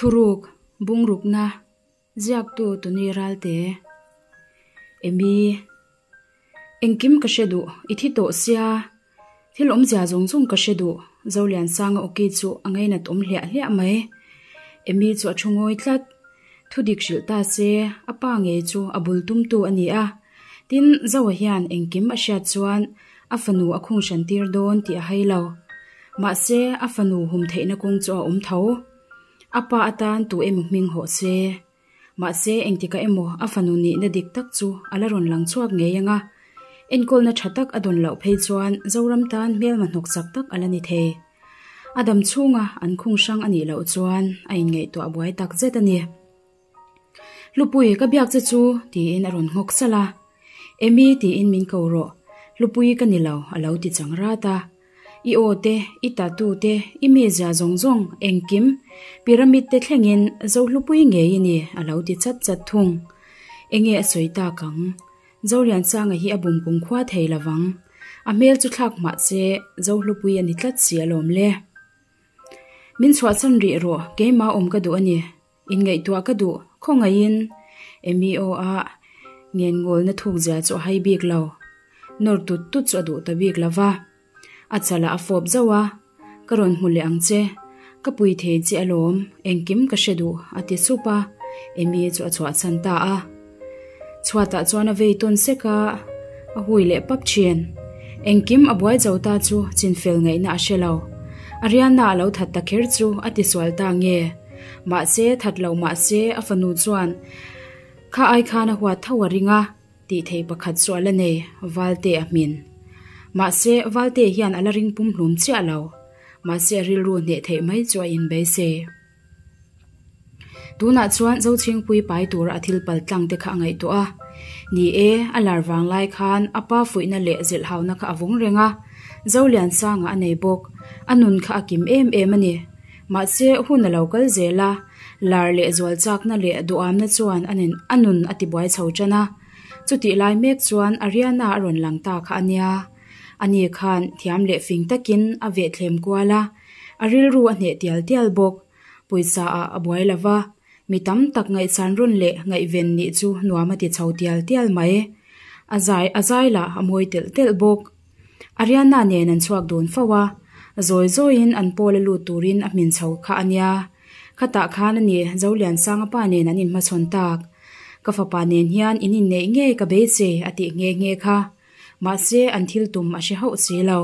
Thuruk, Bungrukna, Ziaktu Tuni Ralte, Emi, Engkim ka hre duh, i thi tawh sia, thil awmzia zawng zawng ka hre duh, Zoliansanga awki chu a ngainat awm hliah hliah mai. Emi chu a thu ngawi tlat. Thu dik hrilh ta se, a pa ngei chu a bul tumtu a ni a. Tin, Zoa hian engkim a hriat chuan a fanu a khung hran tir dawn tih a hai lo. Mahse, a fanu hum theihna kawng chu a awm tho. A pa atan tu emaw hming hawh se. Mahse, engtikah emaw a fanu nihna dik tak chu a la rawn lang chhuak ngei ang a. Enkawlna tha tak a dawn loh phei chuan Zoram tan hmelma hnawk chak tak a la ni thei. A dam chhunga an khung hrang a nih loh chuan a inngaihtuah buai tak zet a ni. Hlupui, ka biak che chu, tiin a rawn nghawk salh a. Emi tiin min ko rawh, Hlupui ka ni lo, a lo ti chang rat a. I aw te, i tattoo te, i mizia zawng zawng, engkim, pyramid te thlengin Zohlupui ngei i ni, a lo ti chat chat thung. Enge a sawi tak ang? Zoliansanga hi a bum kum khua thei lovang. A hmel chu thlak mah se, Zohlupui a ni tlat si alawm le. Min chhuahsan rih rawh, keimah awm ka duh a ni. Inngaihtuah ka duh, khawngaihin Amy aw a ngenngawl na thuk zia chu a hai bik lo. Nawr tut tut chu a duh ta bik lo va. A chalah a fawp zauh a, Ka rawn hmu leh ang che. Ka pui thei che alawm, engkim ka hre duh, a ti sup a, Amy chu a chhuahchhan ta a. Chhuatah chuan a vei tawn sek a, a hui leh pap thin. Engkim a buai zo ta chu chinfel ngaihna a hre lo. Ariana a lo that ta kher chu a tisual ta nge? Mahse, that lo mahse a fanu chuan kha ai khan a huat tho a ring a, tih theih pakhat chu a la nei, Valte a hmin. Mahse, Valte hian a la ring pumhlum chiah lo. Mahse, a rilru hneh theih mai chu a inbeisei. Tunah chuan Zochhingpui pai tura a thil pal tlang te kha a ngaihtuah a. Ni e, a lar vang lai khan a pa fuihna leh zilhhauna kha a vung reng a. Zoliansanga a nei bawk. A nun kha a kim em em a ni. Mahse, hun a lo kal zel a, lar leh zual chakna leh duhamna chuan a nun a tibuai chho tan a. Chutih lai mek chuan Ariana a rawn lang ta kha a nia. Ani khan thiam leh fing takin a vehthlem kual a. A rilru a hneh tial tial bawk. Pawisa ah a buai lo va, mi tam tak ngaihsan rawn leh ngaihven nih chu nuam a ti chho tial tial mai. A zai a zai lah a mawi telh telh bawk. Ariana nen an chhuak dun fo a, zawi zawiin an pawl a lut turin a hmin chho kha a nia. Khatah khan a ni Zoliansanga pa nen an inhmachhawn tak. Ka fapa nen hian in inneih ngei ka beisei a tih nghe nghe kha. Mahse an thil tum a hre hauh si lo.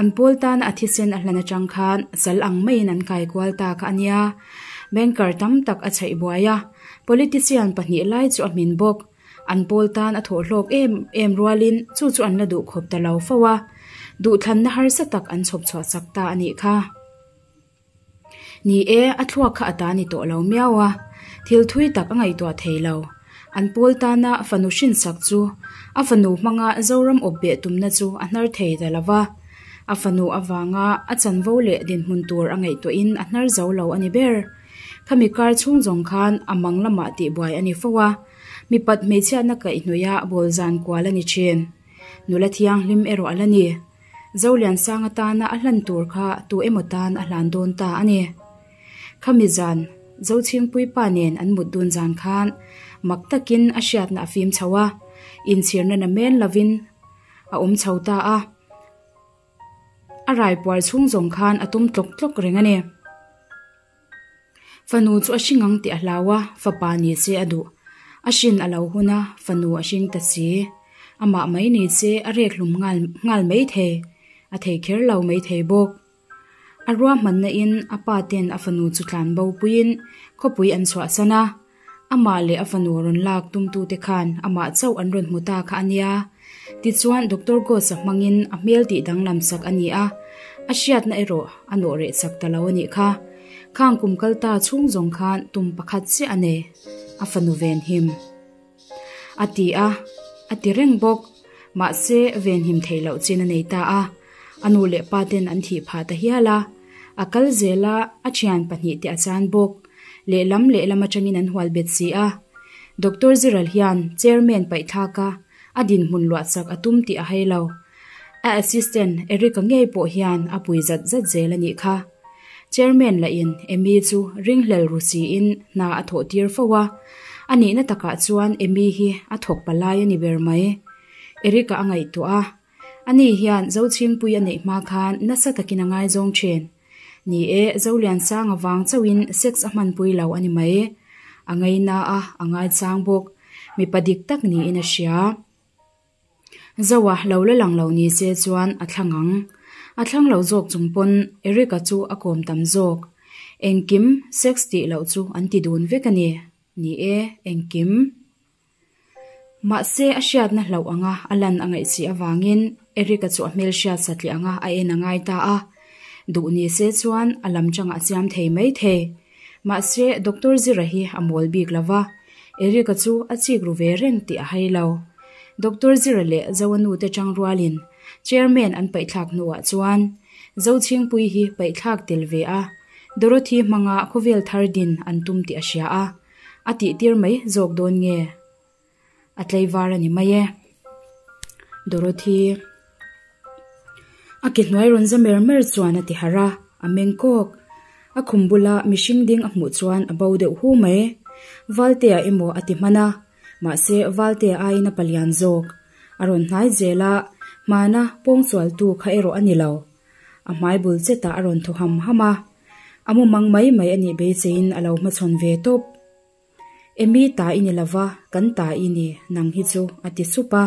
An pawl tana a thisen a hlan atang khan sal ang maiin an kai kual ta kha a nia. Banker tam tak a chhaih buai a, politician pahnih lai chu a hmin bawk. An pawl tan a thawh hlawk em em rualin chu chu an la duh khawp ta lo fo a, duhthlanna harsa tak an chhawp chhuah sak ta a nih kha. Ni e, a thluak kha a ta ni tawh lo miau a, thil thui tak a ngaihtuah thei lo. An pawl tana fanu hrinsak chu a fanu hmanga Zoram awp beh tumna chu a hnar thei ta lo va. A fanu avanga a chanvo leh dinhmun tur a ngaihtuahin a hnar zo lo a ni ber. Khami kar chhung zawng khan a mang lamah tihbuai a ni fo a, mipat hmeichhiatna kaihhnawih a bawl zan kual a ni thin. Nula thianghlim erawh a la ni. Zoliansanga tana a hlan tur kha tu emaw tan a hlan dawn ta a ni. Khami zan, Zochhingpui pa nen an mut dun zan khan mak takin a hriatna a fim chho a, inchhirna na men lovin a awm chho ta a. A raipuar chhung zawng khan a tum tlawk tlawk reng a ni. Fanu chu a hring ang tih a hlau a, fapa ni se a duh. A hrin a lo hun a, fanu a hring ta si. Amah mai ni se a rek hlum nghal nghal mai thei, a thei kher lo mai thei bawk. A ruahmanna in a pa ten a fanu chu tlan bo puiin khawpui an chhuahsan a, amah leh a fanu rawn lak tumtute khan amah chauh an rawn hmu ta kha a nia. Tichuan Doctor Ghost-a hmangin a hmel tih danglam sak a ni a, a hriatna erawh a nawh reh chak ta lo a nih kha. Khang kum kal ta chhung zawng khan tum pakhat chiah a nei, a fanu venhim. A ti a, a ti reng bawk. Mahse, venhim theih loh chin a nei ta a, a nu leh pa ten an thih phah ta hial a. A kal zel a, a thian pahnihte a chan bawk. Lehlam lehlam atangin an hual bet si a. Doctor Ziral hian chairman paihthlak a, a dinhmun luah chak a tum tih a hai lo. A assistant Eric-a ngei pawh hian a pui zat zat zel a nih kha. Chairman lahin Emy chu ringhlel ru siin hna a thawh tir fo a, a nihna takah chuan Emy hi a thawk palai a ni ber mai. Eric-a a ngaihtuah a, ani hian Zochhingpui a neih hma khan nasa takin a ngaizawng thin. Ni e, Zoliansanga vang chauhin sex a hmanpui lo a ni mai. A ngaina a, a ngaichang bawk. Mipa dik tak niin a hria. Zoa lo la lang lo ni se chuan a thlang ang. A thlang lo zawk chung pawn Eric-a chu a kawm tam zawk. Engkim sex tih loh chu an ti dun vek a ni. Ni e, engkim. Mahse a hriatna hlauh anga a lan a ngaih si avangin Eric-a chu a hmelhriat satliah anga a en a ngai ta a. Duh ni se chuan a lam changah a siam thei mai thei. Mahse Doctor Zira hi a mawl bik lo va, Eric-a chu a chik ru ve reng tih a hai lo. Doctor Zira leh Zoa nu te chang rualin Chairman an paihthlak hnuah chuan Zochhingpui hi paihthlak tel ve a, Dorothy hmanga khawvel thar din an tum tih a hria a, a tihtir mai zawk dawn nge? A tlaivar a ni mai e. Dorothy a ke hnuai rawn za mer mer chuan a ti harh a, a meng kawk. A khum bula mihring ding a hmuh chuan a bo deuh hu mai. Valtea emaw a ti hman a, mahse Valtea aiin a palian zawk. A rawn hnai zel a, hmana pawngsualtu kha erawh a ni lo. A hmai bul chetah a rawn thaw ham ham a, a mumang mai mai a nih beiseiin a lo hmachhawn ve tawp. Emi ta i ni lova, kan ta i ni, nang hi chu, a ti sup a,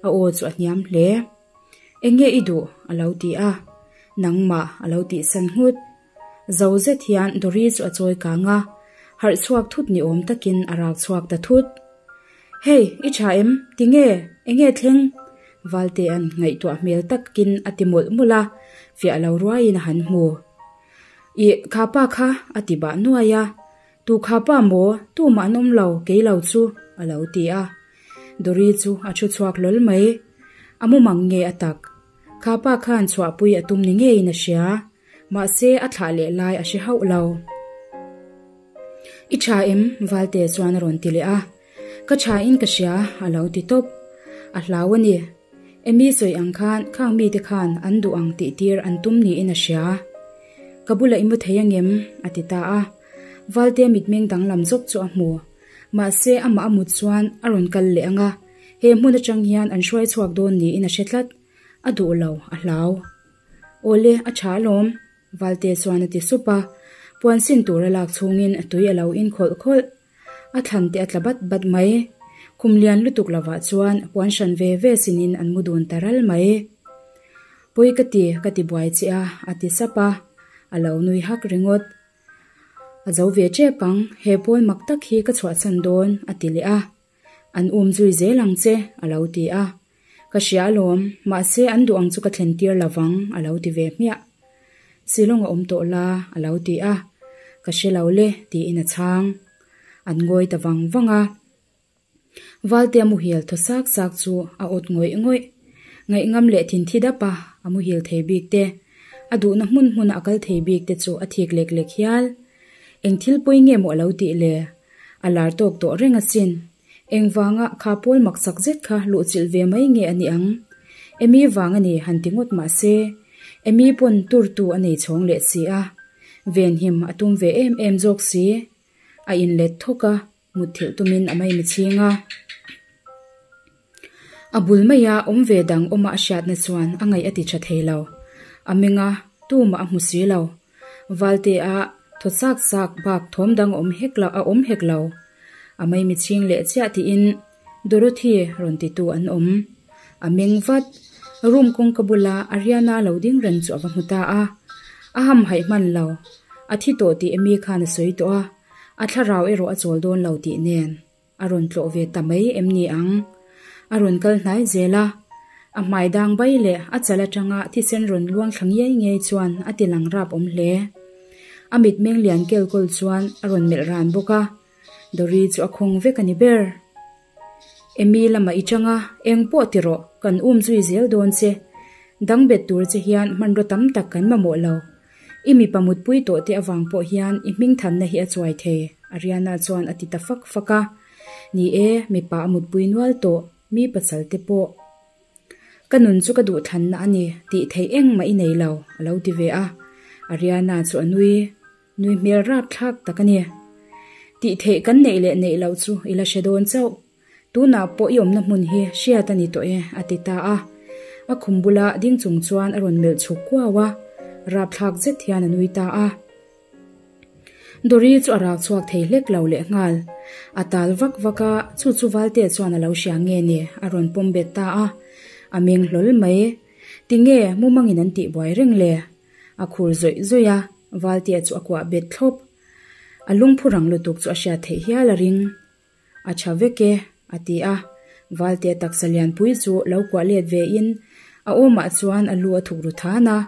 a aw chu a hniam hle. Eng nge i duh? a lo ti a. Nangmah, a lo tihsan nghut. Zo zet hian Dory chu a chawi kang a, harh chhuak thut ni awm takin a rak chhuak ta thut. Hey, i tha em? Tinge? Enge thleng? Valtea'n ngaihtuah hmel takin a ti mawlh mawlh a, fiah lo ruaiin a han hmu. Ih, kha pa kha, a ti bah nuai a. Tu kha pa maw? Tumah an awm lo, kei lo chu, a lo ti a. Dory chu a thu chhuak hlawl mai. A mumang nge a tak? Kha pa khan chhuahpui a tum ni ngeiin a hria. Mahse, a thlah leh lai a hre hauh lo. I tha em? Valte chuan a rawn ti leh a. Ka tha in ka hria, a lo ti tawp. A hlau a ni. Emy sawi ang khan khang mite khan an duh ang tih tir an tum niin a hria. Ka bulah i mu thei angem? a ti ta a. Valte mitmeng danglam zawk chu a hmu. Mahse, amah a mut chuan a rawn kal leh ang a, he hmun atang hian an hruai chhuak dawn niin a hre tlat. A duh lo, a hlau. Awle, a tha alawm, Valte chuan a ti sup a. Puan sin tur a lak chhungin tui a lo in khawlh khawlh. A thlan te a tla bat bat mai. Khum lian lutuk lovah chuan puan hran ve ve sinin an mu dun ta ral mai. Pawi ka ti, ka ti buai che a, a ti sap a. A lo nui hak ringawt. A zo ve tep ang, he pawl mak tak hi ka chhuahchhan dawn, a ti leh a. An um zui zel ang che, a lo ti a. Ka hria alawm, mahse an duh ang chu ka thlen tir lovang, a lo ti ve hmiah. Silawng a awm tawh la, a lo ti a. Ka hre lo le, tiin a chhang. An ngawi ta vang vang a. Valtea muhil thaw sak sak chu a awt ngawih ngawih. Ngaihngam leh thinthi dap a, a muhil thei bik te, a duhna hmun hmuna a kal thei bik te chu a thik lek lek hial. Eng thil pawi nge maw a lo tih le? A lar tawk tawh reng asin. Engvanga kha pawl maksak zet kha luhchilh ve mai nge a nih ang? Emy vang a ni han ti ngawt mah se, Emy pawn turtu a nei chhawng leh si a, venhim a tum ve em em zawk si. A inlet thawk a, mutthilh tumin a mai michhing a. A bul maia awm ve dang awma a hriatna chuan a ngaih a ti tha thei lo. A meng a, tumah a hmu si lo. Valtea thaw sak sak bak thawm dang a awm hek lo a awm hek lo. A maimichhing leh chiah tiin Dorothy rawn titu an awm. A meng vat. Room kawngka bula Ariana lo ding reng chu a va hmu ta a. A hamhaih hman lo. A thi tawh tih Amy khan a sawi tawh a. A thlarau erawh a chawl dawn lo tih nen. A rawn tlawh ve ta mai em ni ang? A rawn kal hnai zel a, a hmai dang bai leh a chal atanga thisen rawn luang thla ngiai ngiai chuan a ti lang rap awm hle. A mitmeng lian kel kawl chuan a rawn melh ran bawk a, Dory chu a khawng vek a ni ber. Emy lamah i chang a, eng pawh ti rawh, kan um zui zel dawn che. Dang bet tur che hian hmanraw tam tak kan mamawh lo. I mipa mutpui tawh te avang pawh hian i hmingthanna hi a chuai thei, Ariana chuan a ti ta fak fak a. Ni e, mipa a mutpui nual tawh, mi pasal te pawh. Ka nun chu ka duhthlanna a ni, tih theih engmah i nei lo, a lo ti ve a. Ariana chu a nui, nui hmel rapthlak tak a ni. Tih theih kan neih leh neih loh chu i la hre dawn chauh. Tunah pawh i awmna hmun hi hriat a ni tawh e, a ti ta a. A khum bula ding chung chuan a rawn melh chhuk kuau a, rapthlak zet hian a nui ta a. Dori chu a rak chhuak thei hlek lo lehnghal. A tal vak vak a, chu chu Valtea chuan a lo hria nge ni, a rawn pawm bet ta a. A meng hlawl mai. Tinge mumangin an tihbuai reng le? A khur zawih zawih a, Valtea chu a kuah bet thlawp. A lungphu rang lutuk chu a hriat theih hial a ring. A tha vek e, a ti a. Valtea taksa lianpui chu lo kuah let ve in a awmah chuan a lu a thuk ru than a.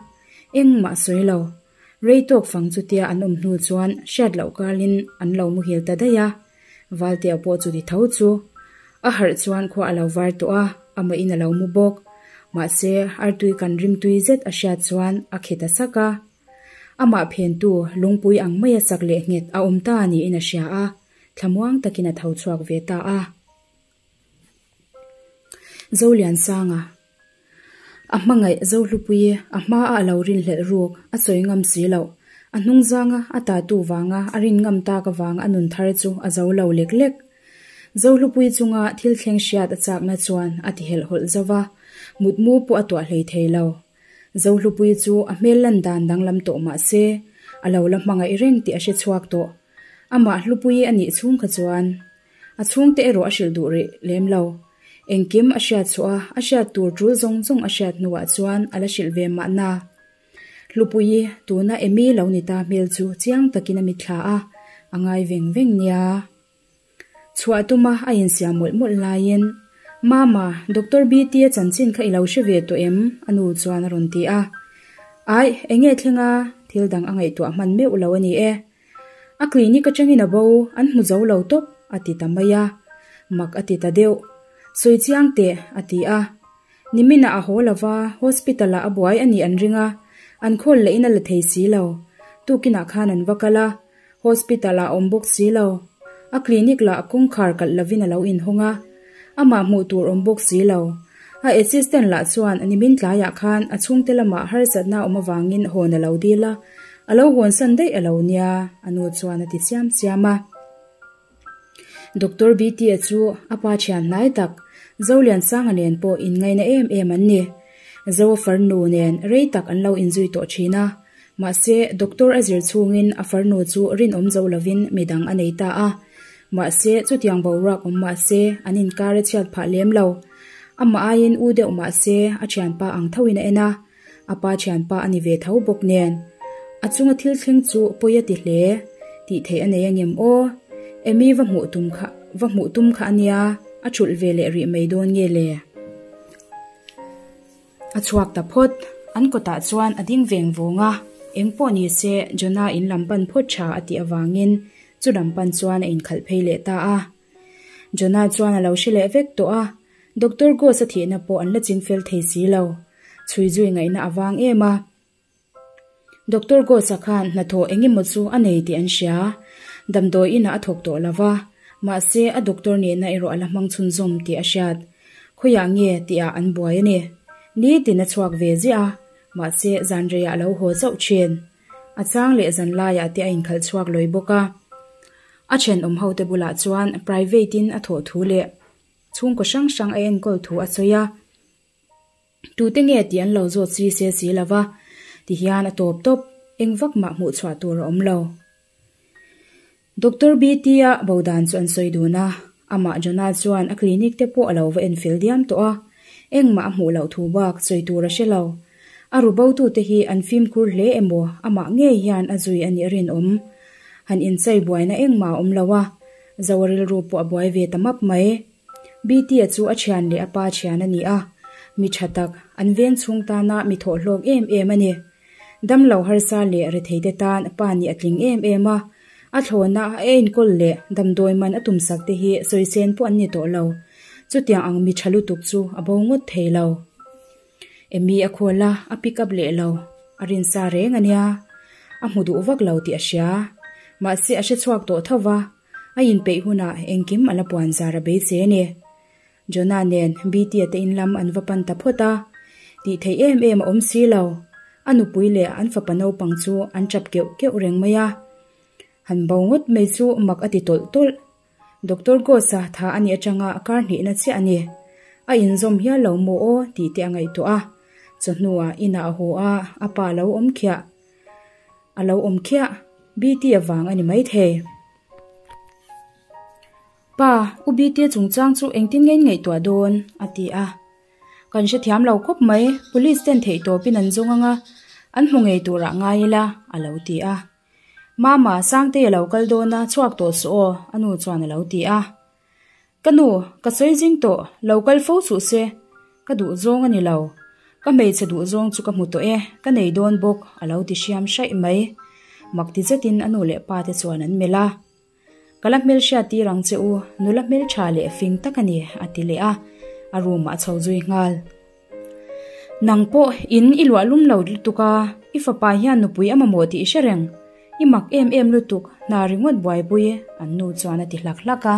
Engmah a sawi lo. Rei tawk fang chutia an awm hnu chuan hriat loh kalin an lo muhil ta daih a. Valtea pawh chu ti tho chu. A harh chuan khua a lo var tawh a, amah in a lo mu bawk. Mahse, artui kan rimtui zet a hriat chuan a khi ta sak a. Amah phentu lungpui ang maia sak leh nghet a awm ta niin a hria a, thlamuang takin a tho chhuak ve ta a. Zoliansanga A hmangaih Zohlupuii a hma a a lo rinhlelh ruk a sawi ngam si loh. A hnungzanga a tatu vanga a rin ngam tak avanga a nun thar chu a zo lo lek lek. Zohlupuii chunga thil thleng hriat a chakna chuan a ti helhhawlh zo va, mutmu pawh a tuah hlei thei lo. Zohlupuii chu a hmel lan dan danglam tawh mah se, a lo la hmangaih reng tih a hre chhuak tawh. Amah Hlupuii a nih chhung kha chuan a chhungte erawh a hrilh duh rih lem lo. Engkim a hriat chhuah a, a hriat tur tul zawng zawng a hriat hnuah chuan a la hrilh ve mahna. Hlupuii tuna Emy lo ni ta hmel chu chiang takin a mitthla a, a ngai veng veng nia. Chhuah tuma a insiam mawlh mawlh laiin, Mama, Doctor BT-a chanchin kha i lo hre ve tawh em? a nu chuan a rawn ti a. Aih, eng nge thleng a? Thil dang a ngaihtuah hman meuh lo a ni e. A clinic atangin a bo, an hmu zo lo tawp, a ti ta mai a. Mak a ti ta deuh. Sawi chiang teh, a ti a. Niminah a haw lo va, hospital ah a buai a nih an ring a, an khawl lehin a la thei si lo. Tukinah khan an va kal a, hospital ah a awm bawk si lo. A clinic lah kawngkhar kalh lovin a lo inhawng a, amah hmuh tur awm bawk si lo. A assistant lah chuan nimin tlaiah khan a chhungte lamah harsatna a awm avangin hawn a lo dil a, a lo hawnsan daih a lo nia, a nu chuan a ti chiam chiam a. Doctor BT-a chu a pa thian hnai tak, Zoliansanga nen pawh inngaina em em an ni. Zoa farnu nen rei tak an lo inzui tawh thin a, mahse doctor a zir chhungin a farnu chu rinawm zo lovin midang a nei ta a. Mahse chutiang boruak awm mahse an inkar a chhiat phah lem lo. Amah aiin u deuh mahse a thianpa ang thoin a en a. A pa thianpa a ni ve tho bawk nen. A chunga thil thleng chu pawi a ti hle. Tih theih a nei angem aw? Emy va hmuh tum kha va hmuh tum kha a nia, a thulh ve leh rih mai dawn nge le? A chhuak ta phawt. An kawtah chuan a ding veng vawng a, eng pawh ni se Jonah in lam pan phawt tha a tih avangin chu lam pan chuan a inkhalh phei leh ta a. Jonah chuan a lo hre leh vek tawh a, Doctor Ghost a thihna pawh an la chingfel thei si lo. Chhui zui ngaihna a vang em a. Doctor Ghost-a khan hnathawh eng emaw chu a nei tih an hria. Damdawi inah a thawk tawh lo va, mahse a doctor nihna erawh a la hmang chhunzawm tih a hriat. Khawiah nge tihah an buai a ni. Nitin a chhuak ve ziah a, mahse zan reiah a lo haw chauh thin. A chang leh zan laiah te a inkhalh chhuak lawi bawk a. A thenawm hote bulah chuan private-in a thawh thu leh chhungkaw hrang hrang a enkawl thu a sawi a. Tute nge tih an lo zawt si se si lo va, tihian a tawp tawp, eng vak mah hmuh chhuah tur a awm lo. Doctor BT-a bo dan chu an sawi dun a, amah Jonah chuan a clinic te pawh a lo va enfel diam tawh a, engmah a hmuh loh thu bak sawi tur a hre lo. A ru botute hi an fimkhur hle emaw amah ngei hian a zui a nih rinawm. Han inchei buaina engmah a awm lo a, Zoa rilru pawh a buai ve ta map mai. BT-a chu a thian leh a pa thian a ni a, mi tha tak, an veng chhung tana mi thawhhlawk em em a ni. Damlo harsa leh retheite tan pa nih a tling em em a, a thlawhna a enkawl leh damdawi man a tumsak te hi sawisên pawh an ni tawh lo. Chutiang ang mi tha lutuk chu a bo ngawt thei lo. Emy a call a, a pick up leh lo. A rinsa reng a nia. A hmu duh vak lo tih a hria. Mahse a hre chhuak tawh tho va. A inpeih hunah engkim a la puan zar a beisei a ni. Jonah nen BT-a te in lam an va pan ta phawt a. Tih theih em em a awm si lo. A nupui leh an fapa naupang chu an tap keuh keuh reng mai a. Han bo ngawt mai chu mak a ti tawlh tawlh. Doctor Ghost-a tha a nih atanga kar hnihna chiah a ni. A inzawm hial lo maw aw tih te a ngaihtuah a. Chawhnuah inah a haw a, a pa a lo awm khiah. A lo awm khiah. BT avang a ni maithei. Pa, U BT chungchang chu engtin nge in ngaihtuah dawn? a ti a. Kan hrethiam lo khawp mai, police ten theihtawpin an zawng anga an hmu ngei turah ngai ila, a lo ti a. Mama, Sangtei a lo kal dawn a, chhuak tawh suh aw, a nu chuan a lo ti a. Ka nu, ka sawi zing tawh, lo kal fo suh se, ka duh zawng a ni lo. Ka hmeichhe duh zawng chu ka hmu tawh e, ka nei dawn bawk, a lo ti hriam hraih mai. Mak ti zetin a nu leh pa te chuan an melh a. Ka la hmelhriat tir ang che u, nula hmeltha leh fing tak a ni, a ti leh a, a room ah a chho zui nghal. Nang pawh in i luah lum lo lutuk a, i fapa hian nupui a mamawh tih i hre reng. I mak em em lutuk, hna ringawt buaipui, an nu chuan a ti hlak hlak a.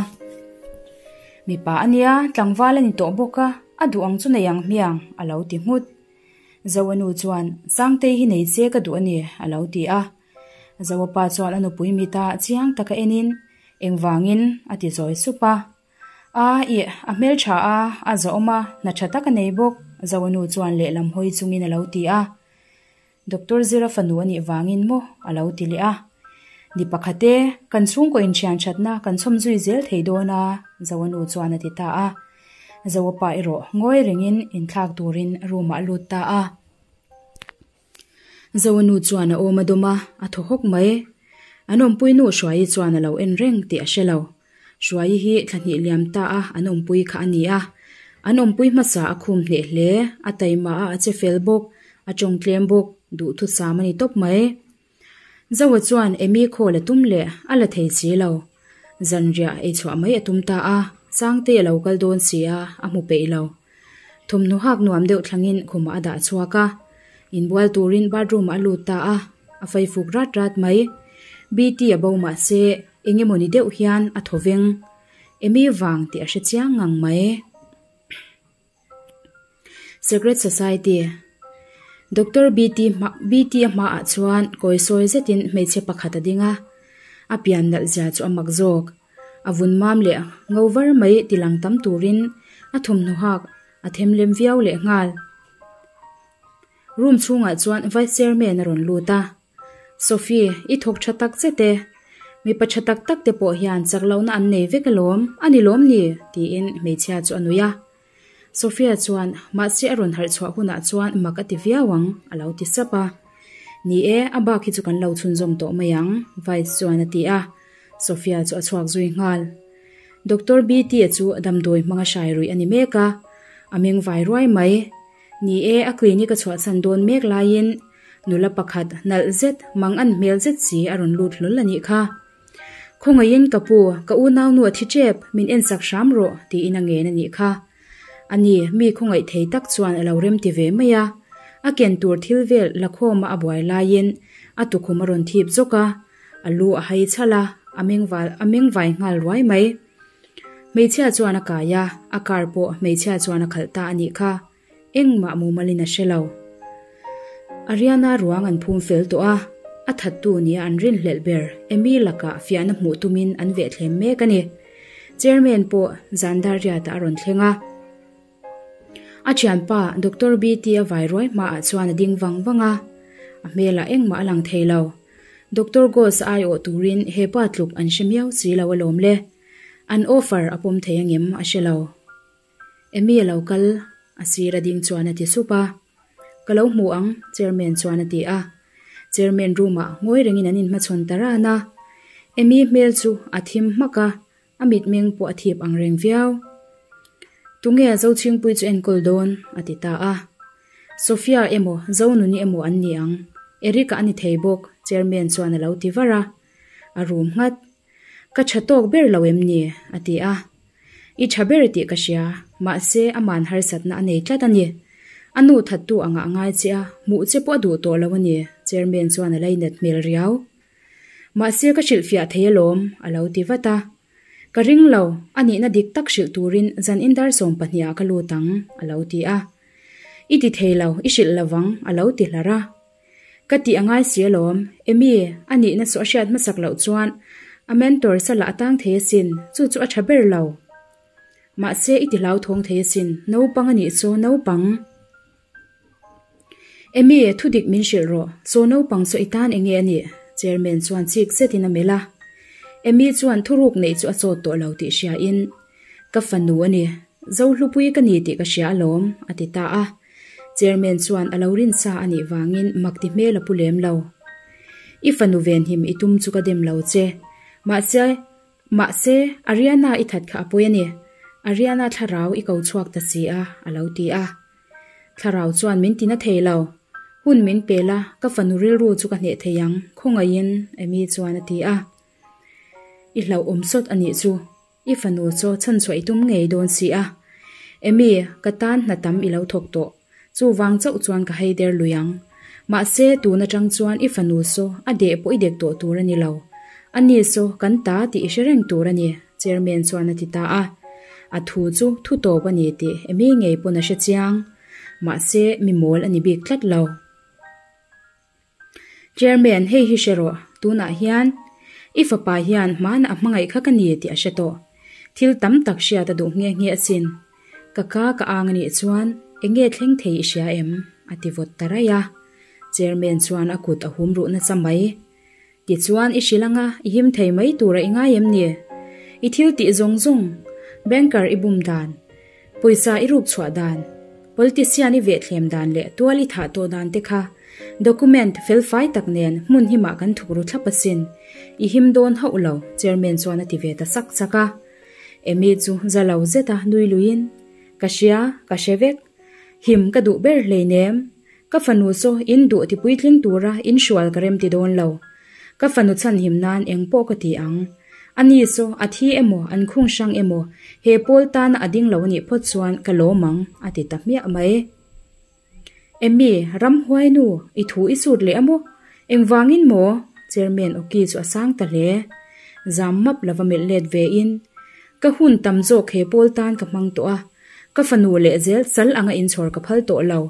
Mipa a nia, tlangval a ni tawh bawk a, a duh ang chu nei ang hmiang, a lo ti nghut. Zoa nu chuan, Sangtei hi nei che ka duh a ni, a lo ti a. Zoa pa chuan a nupui mita chiang taka enin, Engvangin? a ti zawi sup a. A, ih, a hmeltha a, a zawhawm a, hna tha tak a nei bawk, Zoa nu chuan lehlam hawi chungin a lo ti a. Doctor Zira fanu a nih vangin maw? a lo ti leh a. Ni pakhat e, kan chhungkaw inthian thatna kan chhawm zui zel thei dawn a, Zoa nu chuan a ti ta a. Zoa pa erawh ngawi rengin inthlak turin room ah a lut ta a. Zoa nu chuan a awm a dawm a, a thaw hawk mai. An awmpui nu Hruaii chuan a lo en reng tih a hre lo. Hruaii hi thla hnih liam ta a an awmpui kha a ni a. An awmpui hmasa a khum hneh hle, a taima a a che fel bawk, a tawng tlem bawk, duhthusam a ni tawp mai. Zoa chuan Amy call a tum leh a la thei si lo. Zanriah ei chhuah mai a tum ta a, Sangtei a lo kal dawn si a, a hmu peih lo. Thawmhnaw hak nuam deuh thlangin khumah a dah chhuak a, inbual turin bathroom ah a lut ta a, a faifuk rat rat mai. BT a bo mah se eng emaw ni deuh hian a thaw veng. Amy vang tih a hre chiang ngang mai. Secret Society Doctor BT hma BT a hmaah chuan kawi sawi zetin hmeichhe pakhat a ding a, a pian nalh zia chu a mak zawk. A vun mam leh ngo var mai ti lang tam turin a thawmhnaw hak a them lem viau leh nghal. Room chhungah chuan Vice Chairman a rawn lut a, Sophie, i thawk tha tak zet e. Mipa tha tak tak te pawh hian chak lohna an nei vek alawm, a ni lawm ni? tiin hmeichhia chu a nui a. Sophia chuan, Mahse a rawn harh chhuah hunah chuan mak a ti viau ang, a lo ti sap a. Ni e, a bak hi chu kan lo chhunzawm tawh mai ang, Vice chuan a ti a. Sophia chu a chhuak zui nghal. Doctor BT-a chu damdawi hmanga hrai ruih a ni mek a, a meng vai ruai mai. Ni e, a clinic a chhuahchhan dawn mek laiin nula pakhat nalh zet, mang an hmel zet si a rawn lut hlawl a nih kha. Khawngaihin ka pu, ka unaunu a thi tep, min ensak hram rawh, tiin a ngen a nih kha. Ani, mi khawngaih thei tak chuan a lo remti ve mai a. A ken tur thil vel lakhawma a buai laiin a tukhum a rawn thip zawk a, a lu a hai chhal a, a meng val a meng vai nghal ruai mai. Hmeichhia chuan a kai a, a car pawh hmeichhia chuan a khalh ta a nih kha. Engmah mumalin a hre lo. Ariana ruang an phum fel tawh a, a thattu nia an rinhlelh ber Amy lakah fiahna hmuh tumin an vehthlem mek a ni. Chairman pawh zan dar riatah a rawn thleng a. A thianpa Doctor BT a vai ruai hmaah chuan a ding vang vang a, a hmelah engmah a lang thei lo. Doctor Ghost a aiawh turin hepa tluk an hre miau si lo alawm le. An offer a pawm thei angem a hre lo. Amy a lo kal, a sir a ding chuan a ti sup a. Ka lo hmu ang, Chairman chuan a ti a. Chairman room ah ngawi rengin an inhmachhawn ta ran a. Amy hmel chu a thim hmak a, a mitmeng pawh a thip ang reng viau. Tunge Zochhingpui chu enkawl dawn? a ti ta a. Sophia emaw Zonuni emaw an ni ang, Eric-a a ni thei bawk, Chairman chuan a lo ti var a. A rum nghat. Ka tha tawk ber lo em ni? a ti a. I tha ber tih ka hria, mahse aman harsatna a nei tlat a ni. A nu thattu angah a ngai che a, hmuh che pawh a duh tawh lo a ni, Chairman chuan a lainat hmel riau. Mahse ka hrilhfiah thei alawm, a lo ti vat a. Ka ring lo, a nihna dik tak hrilh turin zan indar sawmpahnih ah ka lut ang, a lo ti a. I ti thei lo, i hrilh lovang, a lo ti hlar a. Ka tih a ngai si alawm. Emy, a nihna chu a hriat hmasak loh chuan a mentor salah a tang thei asin, chu chu a tha ber lo. Mahse i ti hlauthawng thei asin, naupang a nih chu, naupang. Emy, thudik min hrilh rawh, saw naupang saw i tan enge a nih? Chairman chuan chik zetin a melh a. Emy chuan thuruk neih chu a chawt tawh lo tih hriain, Ka fanu a ni, Zohlupui ka ni tih ka hria alawm, a ti ta a. Chairman chuan a lo rinsa a nih vangin mak ti hmel a pu lem lo. I fanu venhim i tum chu ka dem lo che. Mahse, mahse, Ariana i that kha a pawi a ni. Ariana thlarau i ko chhuak ta si a, a lo ti a. Thlarau chuan min tina thei lo. Hun min pe la, ka fanu rilru chu ka hneh thei ang, khawngaihin, Amy chuan a ti a. I hlauhawm sawt a nih chu. I fanu chaw chhanchhuah i tum ngei dawn si a. Amy, ka tan hna tam i lo thawk tawh. Chuvang chauh chuan ka hei der lui ang. Mahse, tun atang chuan i fanu saw a deh pawh i dek tawh tur a ni lo. Ani saw kan ta tih i hre reng tur a ni, Chairman chuan a ti ta a. A thu chu thu tawp a ni tih Amy ngei pawn a hre chiang. Mahse, mi mawl a ni bik tlat lo. Chairman, hei hi hre rawh, tunah hian i fapa hian hmana a hmangaih kha ka ni tih a hre tawh. Thil tam tak hriat a duh nghe nghe asin. Ka ka ka ang anih chuan eng nge thleng thei i hria em? a ti vawt ta raih a. Chairman chuan a kut a hum ruh nasa mai. Tichuan i hrilh anga i him thei mai tura i ngai em ni? I thil tih zawng zawng, banker i bum dan, pawisa i ruk chhuah dan, politician i vehthlem dan leh tual i thah tawh dan te kha document fel fai tak nen hmun himah kan thuk ru thlap asin. I him dawn hauh lo, chairman chuan a ti ve ta sak sak a. Amy chu za lo zeta nui luiin, Ka hria, ka hre vek. Him ka duh ber hleinem. Ka fanu saw in duh ti puitling tura in hrual ka rem ti dawn lo. Ka fanu chhanhim nan eng pawh ka ti ang. Ani saw a thi emaw an khung hrang emaw he pawl tana a ding lo anih phawt chuan ka lawm ang a ti ta hmiah mai. Emmy, ramhuai nu, i thu i sut leh a maw? Engvangin maw? Chairman awki chu a sang ta hle. Zam map lova melh let ve in, Ka hun tam zawk he pawl tan ka hmang tawh a, Ka fanu leh zel sal anga inchhawr ka phal tawh lo.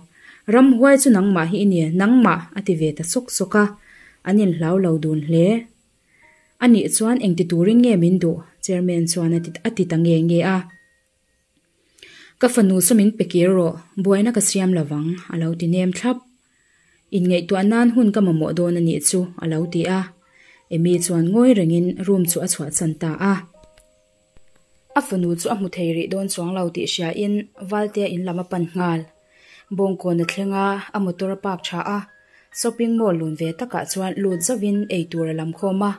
Ramhuai chu nangmah hi i ni, nangmah, a ti ve ta sawk sawk a. An inhlau lo dun hle. A nih chuan engti turin nge min duh? Chairman chuan a ti a ti ta nge nge a. Ka fanu saw min pe kir rawh, buaina ka siam lovang, a lo ti nem thlap. Inngaihtuah nan hun ka mamawh dawn a nih chu, a lo ti a. Amy chuan ngawi rengin room chu a chhuahsan ta a. A fanu chu a hmu thei rih dawn chuang lo tih hriain Valtea in lam a pan nghal. Bawngkawn a thleng a, a motor a park tha a, shopping mall lun ve takah chuan lut zauhin ei tur a lam khawm a,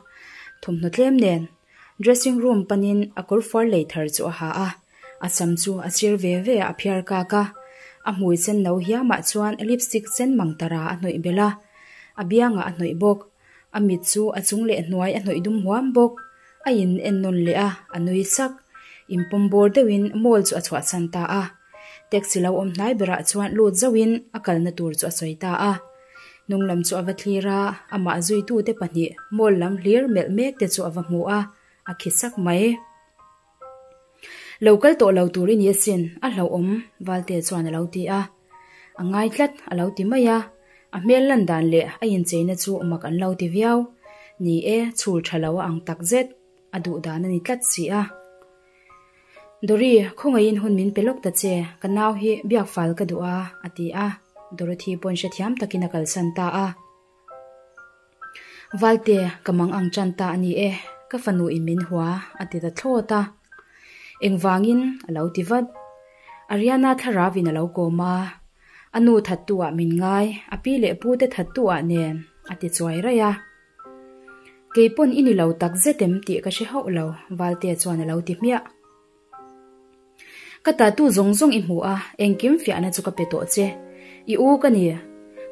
thawmhnaw tlem nen dressing room panin a kawrfuar lei thar chu a ha a, a sam chu a sir ve ve a phiar kak a, a hmui sen no hiamah chuan lipstick sen mang tara a hnawih belh a, a biangah a hnawih bawk. A mit chu a chung leh hnuai a hnawih dum huam bawk. A in en nawn leh a, a nui sak. Inpawm bawr deuhin mall chu a chhuahsan ta a. Taxi lo awm hnai berah chuan lut zauhin a kalna tur chu a sawi ta a. Hnung lam chu a va thlir a, amah zuitute pahnih mall lam hlir melh mek te chu a va hmu a, a khi sak mai. Lo kal tawh lo tur i ni asin, a hlauhawm, Valte chuan a lo ti a. A ngai tlat, a lo ti mai a. A hmel lan dan leh a incheina chu mak an lo ti viau. Ni e, chhul tha lo a ang tak zet, a duh dan a ni tlat si a. Dory, khawngaihin hun min pe lawk ta che, ka nau hi biak fal ka duh a, a ti a. Dorothy pawn hrethiam takin a kalsan ta a. Valte, ka mang ang tan ta a ni e, ka fanu in min hua, a ti ta thlawt a. Engvangin? a lo ti vat. Ariana thlarau in a lo kawm a, a nu thattu ah min ngai, a pi leh pu te thattu ah nen, a ti chuai raih a. Kei pawn i ni lo tak zet em tih ka hre hauh lo, Valte chuan a lo ti hmiah. Ka tattoo zawng zawng i hmu a, engkim fiahna chu ka pe tawh che. I u ka ni.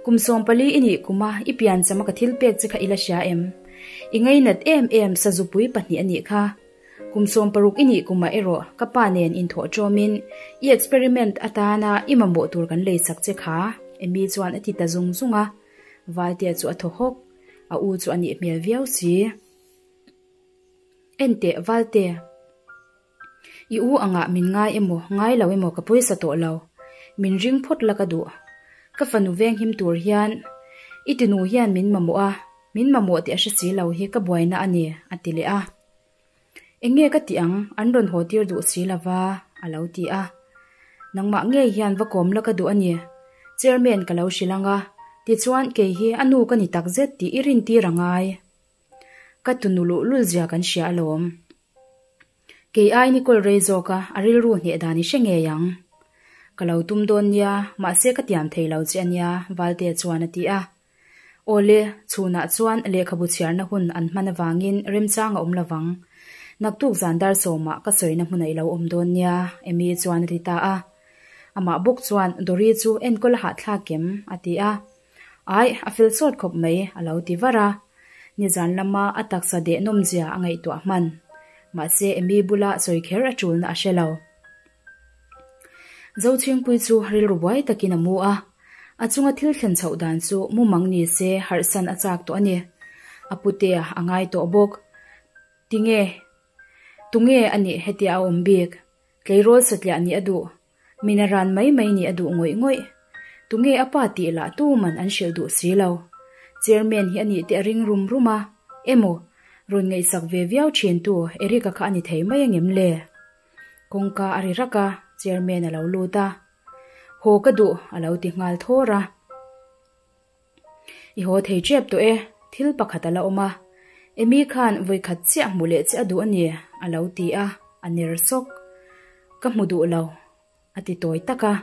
Kum 14 i nih kum a, i piancham a ka thil pek che kha i la hria em? I ngainat em em sazupui pahnih a nih kha. Kum 16 i nih kumah erawh ka pa nen inthawh ṭawmin i experiment atana i mamawh tur kan lei chak che kha, Amy chuan a ti ta zung zung a. Valtea chu a thaw hawk. A u chu a nih hmel viau si. Enteh Valte. I u angah min ngai emaw, ngai lo emaw ka pawisa tawh lo. Min ring phawt la ka duh. Ka fanu venghim tur hian I tunu hian min mamawh a, min mamawh tih a hre si lo hi ka buaina a ni, a ti leh a. Eng nge ka tih ang, an rawn haw tir duh si lova, a lo ti a. Nangmah ngei hian va kawm la ka duh a ni. Chairman ka lo hrilh ang a, tichuan kei hi a nu ka ni takzet tih i rintir a ngai. Ka tunu luhlul zia kan hria alawm. Kei ai ni kawl rei zawk a, a rilru hneh dan i hre ngei ang. Ka lo tum dawn nia, mahse ka tiam thei lo che a nia, Valtea chuan a ti a. Awle, chhunah chuan lehkhabu chhiarna hun an hman avangin remchang a awm lovang. Naktuk zan dar sawmah ka sawina hmunah i lo awm dawn nia, Amy chuan a ti ta a. Amah bawk chuan Dory chu enkawl a hahthlak em? a ti a. Aih, a fel sawt khawp mai, a lo ti var a. Nizan lama a taksa deh nawmzia a ngaihtuah hman. Mahse, Amy bula sawi kher a tulna a hre lo. Zochhingpui chu rilru buai takin a mu a. A chunga thil thlen chhoh dan chu mumang ni se harhsan a chak tawh a ni. A putea a ngai tawh bawk. Tinge? Tunge a nih hetia a awm bik? Tleirawl satliah nih a duh. Mina ran mai mai nih a duh ngawih ngawih. Tunge a pa tih lah tuman an hrilh duh si lo. Chairman hi a nih te a ring rum rum a, emaw, rawn ngaihsak ve viau thintu Eric-a kha a ni thei mai angem le? Kawngka a ri rak a, chairman a lo lut a. Haw ka duh, a lo ti nghal thawr a. I haw thei tep tawh e, thil pakhat a la awm a. Amy khan vawikhat chiah hmu leh che a duh a ni, a lo ti a, a ner sawk. Ka hmu duh lo, a ti tawi tak a.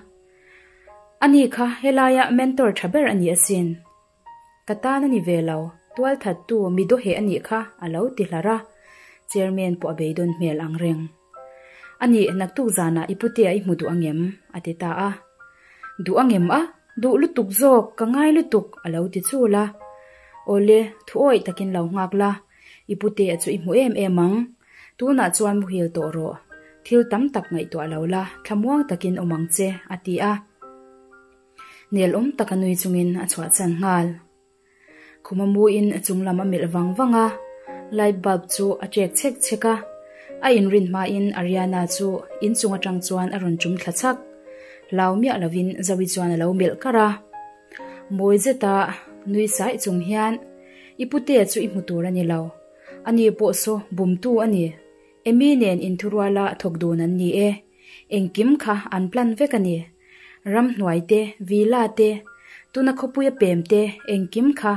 Ani kha helaia mentor tha ber a ni asin. Ka tan a ni ve lo, tualthattu mi dawheh a nih kha, a lo ti hlar a. Chairman pawh a beidawn hmel ang reng. A nih, naktuk zanah i putea i hmu duh angem? a ti ta a. Duh angem a? Duh lutuk zawk, ka ngai lutuk, a lo ti chul a. Awle, thu awih takin lo nghak la, i putea chu i hmu em em ang. Tunah chuan muhil tawh rawh. Thil tam tak ngaihtuah lo la, thlamuang takin awm ang che, a ti a. Nel awm taka nui chungin a chhuahchhan nghal. Khuma muin a chung lam a melh vang vang a, light bulb chu a ṭek chhek chhek a. A inrin hmain Ariana chu inchung aṭang chuan a rawn ṭum thla chhak. Hlau miah lovin Zoe chuan a lo melh kar a. Mawi zeta nui saih chung hian, I putea chu i hmu tur a ni lo. Ani pawh saw bumtu a ni. Amy nen inthuruala thawk dun an ni e. Engkim kha an plan vek a ni. Ramhnuai te, villa te, tuna khawpuia pem te, engkim kha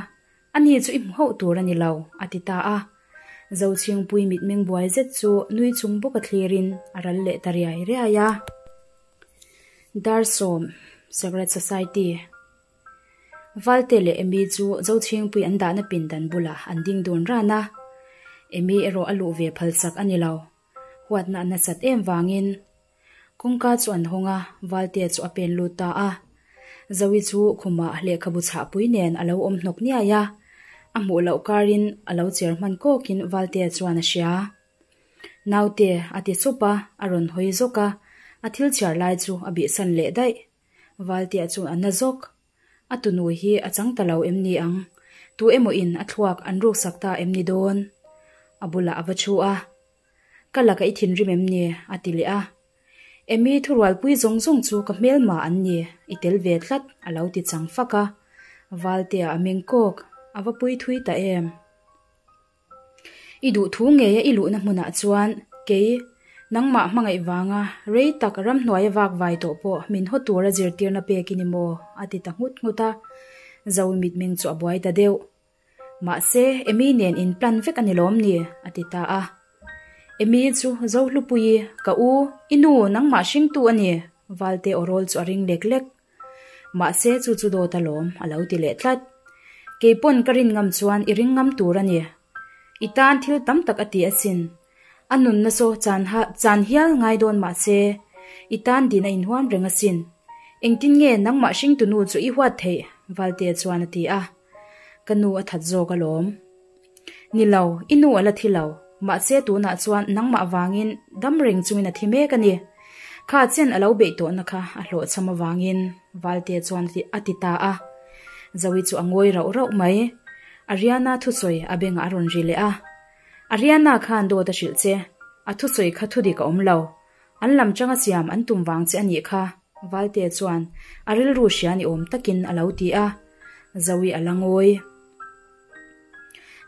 ani chu i hmu hauh tur a ni lo, a ti ta a. Zochhingpui mitmeng buai zet chu nui chung bawka thlirin a ral leh ta riai riai a. Darsawm Secret Society Valte leh Amy chu Zochhingpui an dahna pindan bulah an ding dun ran a. Amy erawh a luh ve phalsak a ni lo. Huatna a nasat em vangin kawngka chu an hawng a, Valtea chu a pen lut ta a. Zoe chu khumah lehkhabu chhahpui nen a lo awm hnawk niai a, a hmuh loh karin a lo cher hman kawkin Valtea chuan a hria. Naute a ti sup a, a rawn hawi zawk a, a thil chhiar lai chu a bihsan leh daih. Valtea chu a na zawk. A tunu hi a chang ta lo em ni ang? Tu emaw in a thluak an ruksak ta em ni dawn? A bulah a va thu a. Ka laka i thinrim em ni? a ti leh a. Emy thurualpui zawng zawng chu ka hmelma an ni, i tel ve tlat, a lo ti chang fak a. Valtea a meng kawk, a va pui thui ta em? I duh thu ngeia i luhna hmunah chuan kei, nangmah hmangaih vanga rei tak ramhnuaia vak vai tawh pawh min haw tura zirtirna pek i ni maw? a ti ta nghut nghut a. Zoe mitmeng chu a buai ta deuh. Mahse, Emy nen in plan vek a ni lawm ni? a ti ta a. Emy chu Zohlupuii, ka u, i nu, nangmah hringtu a ni, Valte aw rawl chu a ring lek lek. Mahse chu chu dawt alawm, a lo ti leh tlat. Kei pawn ka rin ngam chuan i ring ngam tur a ni. I tan thil tam tak a ti asin. A nunna saw chan ha chan hial ngai dawn mahse i tan din a inhuam reng asin. Engtin nge nangmah hringtunu chu i huat theih? Valtea chuan a ti a. Ka nu a that zawk alawm. Ni lo, i nu a la thi lo. Mahse tunah chuan nangmah vangin dam reng chungin a thi mek a ni. Kha chen a lo beih tawhna kha a hlawhchham avangin Valtea chuan a ti ta a. Zoe chu a ngawi rauh rauh mai. Ariana thusawi a bengah a rawn ri leh a. Ariana khan dawt a hrilh che. A thusawi kha thudik a awm lo. An lam changa siam an tum vang che a nih kha, Valtea chuan a rilru hria ni awm takin a lo ti a. Zoe a la ngawi.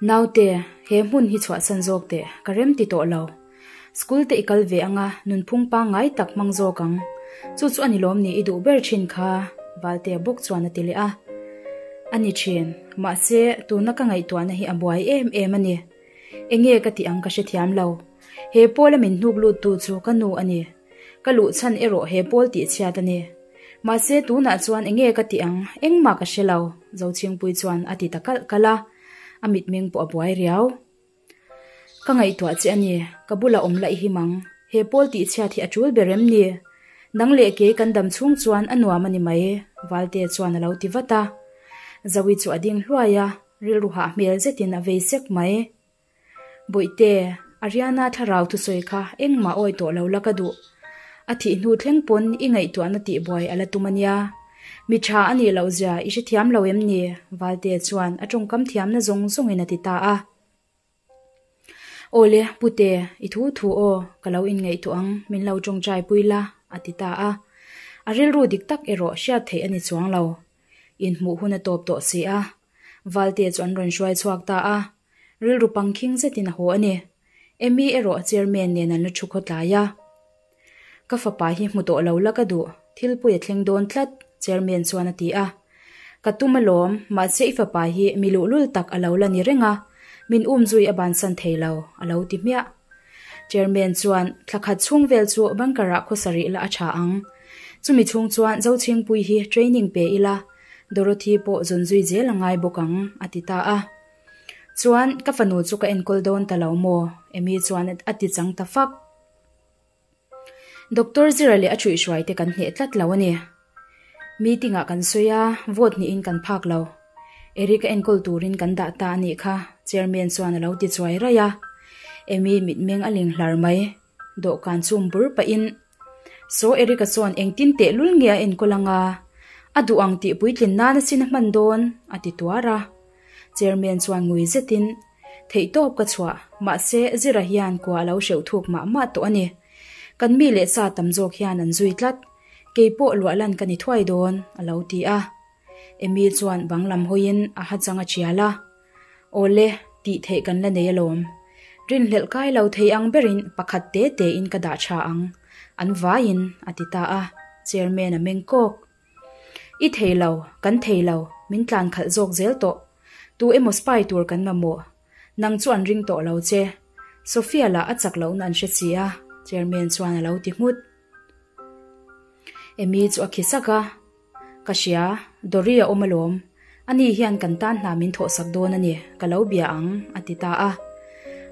Naute, he hmun hi chhuahsan zawk teh, ka rem ti tawh lo. School te i kal ve anga nunphung pangngai tak hmang zawk ang. Chu chu a ni lawm ni i duh ber thin kha, Valtea bawk chuan a ti leh a. A ni thin, mahse tuna ka ngaihtuahna hi a buai em em a ni. Enge ka tih ang ka hrethiam lo. He pawla min hnuk lut tu chu ka nu a ni. Ka luh chhan erawh he pawl tih chhiat a ni. Mahse tunah chuan enge ka tih ang, engmah ka hre lo, Zochhingpui chuan a ti ta kalh kalh a, a mitmeng pawh a buai riau. Ka ngaihtuah che a ni, ka bulah awm la i him ang, he pawl tih chhiat hi a tul ber em ni? Nang leh kei kan dam chhung chuan a nuam a ni mai, Valte chuan a lo ti vat a. Zoe chu a ding hluai a, rilru hah hmel zetin a vei sek mai. Bawihte, Ariana thlarau thusawi kha engmah awi tawh lo la ka duh. A thih hnu thleng pawn i ngaihtuahna tihbuai a la tum a nia. Mi tha a nih loh zia i hrethiam lo em ni? Valte chuan a tawngkam thiamna zawng zawngin a ti ta a. Awle, Pute, i thu thu aw, ka lo inngaihtuah ang, min lo tawngtai pui la, a ti ta a. A rilru dik tak erawh hriat theih a ni chuang lo. Inhmuh hun a tawp tawh si a. Valte chu an rawn hruai chhuak ta a. Rilru pangkhing zetin a haw a ni. Amy erawh chairman nen an la thu khawtlai a. Ka fapa hi hmu tawh lo la ka duh, thil pawi a thleng dawn tlat, chairman chuan a ti a. Ka tum alawm, mahse i fapa hi mi luhlul tak a lo la ni reng a, min um zui a bansan thei lo, a lo ti hmiah. Chairman chuan thla khat chhung vel chu bunker ah khawsarih la a tha ang. Chumi chhung chuan Zochhingpui hi training pe ila, Dorothy pawh zawn zui zel a ngai bawk ang, a ti ta a. Chuan, ka fanu chu ka enkawl dawn ta lo maw? Amy chuan a ti chang ta fak. Doctor Zira leh a ṭhuihhruai te kan hneh tlat lo a ni. Meeting ah kan sawi a, vote hnihin kan phak lo. Eric a enkawl turin kan dah ta a nih kha, Chairman chuan a lo ti chuai raih a. Amy mitmeng a ling hlar mai. Dawhkan chum bur pahin, Saw Eric-a chuan engtin tehlul nge a enkawl anga? A duh ang tih puitlin nan asin a hman dawn, a ti tuar a. Chairman chuan ngui zetin, Theihtawp ka chhuah, mahse Zira hian kua a lo hreuh thuk mah mah tawh a ni. Kan mi leh sa tam zawk hian an zui tlat. Kei pawh luah lan ka ni thuai dawn, a lo ti a. Amy chuan bang lam hawiin a ha chang a tial a. Awle, tih theih kan la nei alawm. Rinhlelh kai lo thei ang berin pakhat te tein ka dah tha ang. An vaiin, a ti ta a. Chairman a meng kawk. I thei lo, kan thei lo, min tlan khalh zawk zel tawh. Tu emaw spy tur kan mamawh. Nang chu an ring tawh lo che. Sophia lah a chak lohna an hre si a, Chairman chuan a lo ti nghut. Amy chu a khi sak a. Ka hria, Dory a awm alawm. Ani hian kan tan hna min thawhsak dawn a ni, ka lo bia ang, a ti ta a.